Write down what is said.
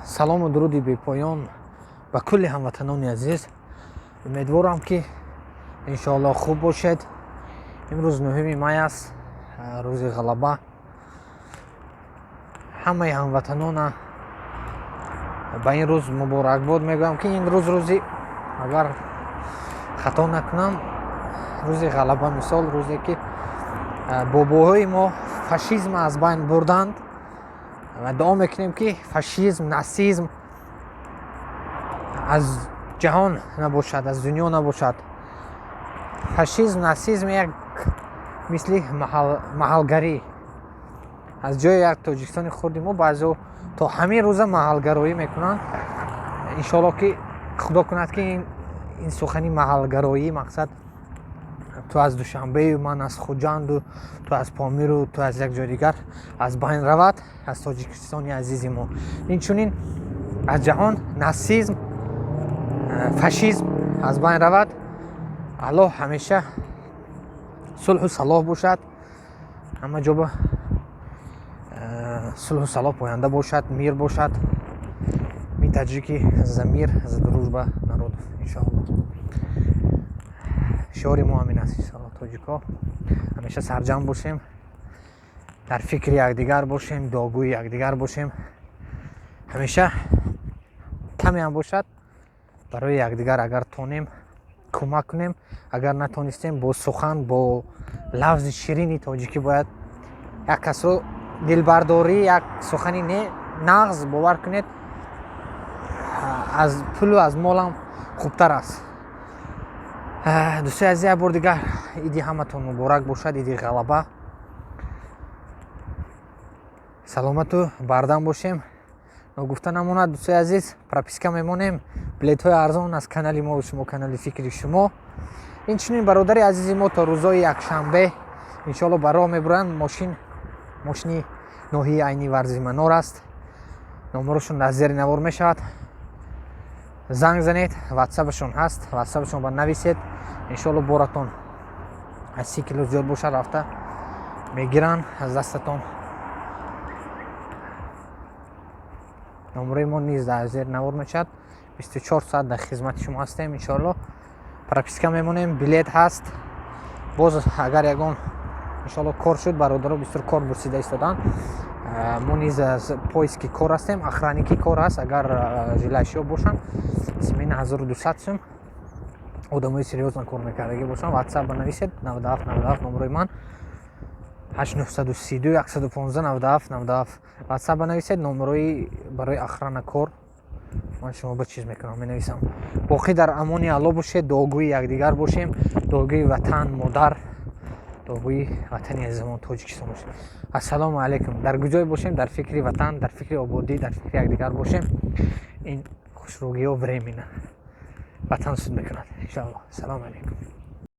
Салому дуруди бепоён ба кулли ҳамватанони азиз. Умедворам, ки иншоаллоҳ хуб бошед. Имрӯз 9 май аст, рӯзи ғалаба. Ҳамаи ҳамватанона ба ин рӯз муборакбод мегӯям, ки ин рӯз рӯзи, агар хато накунам, рӯзи ғалаба, мисол рӯзе ки бобоҳои мо фашизм аз байн бурданд, ва дуо мекунем, ки фашизм, нацизм аз ҷаҳон набошад, аз дунё набошад. Фашизм, нацизм як мисли маҳалгарӣ аз ҷои як Тоҷикистони хурди мо баъзео то ҳамин рӯза маҳалгароӣ мекунанд. Иншоалло, ки Худо кунад, ки ин сухани маҳалгароӣ, мақсад, ту аз Душанбею ман аз Хуҷанду, ту аз Помиру, ту аз як ҷои дигар, аз байн равад аз Тоҷикистони азизи мо. Инчунин аз ҷаҳон нацизм, фашизм аз байн равад. Аллоҳ ҳамеша сулҳу салоҳ бошад, ҳама ҷоба сулҳу салоҳ поянда бошад, мир бошад. Мы, таджики, за мир, за дружба народов, иншоалло. Шиори мо ҳамин аст, иншоалло. Тоҷикҳо ҳамеша сарҷамъ бошем, дар фикри якдигар бошем, дуогӯи якдигар бошем, ҳамеша камеам бошад барои якдигар, агар тонем, кӯмак кунем, агар натонистем, бо сухан, бо лафзи ширини тоҷикӣ бояд як касро дилбардорӣ, як сухани не нағз, бовар кунед, аз пулу аз молам хубтар аст. Дӯстои азиз, як бор дигар иди ҳаматон муборак бошад, иди ғалаба. Саломату бардам бошем. Ногуфта намонад, дӯстои азиз, прописка мемонем, билетҳои арзон аз канали мо шумо, канали фикри шумо. Инчунин бародари азизи мо то рӯзҳои якшанбе иншоалло ба роҳ мебуранд. Мошин, мошини ноҳияи Айни Варзиманор аст. Номерошон дар зери навор мешавад, занг занед, ватсапашон ҳаст, ватсапашон ба нависед. Иншоалло, боратон аз 30 кило зиёд бошад, рафта мегиранд аз дастатон. Номерои мо низ дар зери навор мешавад. 24 соат дар хизмати шумо ҳастем, иншоалло. Прописка мемонем, билет ҳаст. Боз агар ягон, иншоалло, кор шуд, бародаро бисёр кор бурсида истоданд, мо низ аз поиски кор ҳастем. Охранники кор ҳаст, агар желающиҳо бошанд, смена 1200 сум. Одамои серьёзно кор мекардагӣ бошанд, ватсап банависед: 97 97, номерои ман 8 932 115 97 97. Ватсап банависед, номерои барои охрана кор ман шумо ба чиз мекунам, менависам. Боқӣ дар амони Алло бошед, дуогӯи якдигар бошем, дуогӯи ватан модар, дуогӯи ватани азизамон Тоҷикистон бошем. Ассалому алайкум. Дар куҷое бошем, дар фикри ватан, дар фикри ободӣ, дар фикри якдигар бошем. Ин хушрӯгиҳо временно, ватан суд мекунад, иншоалло. Ассалому алайкум.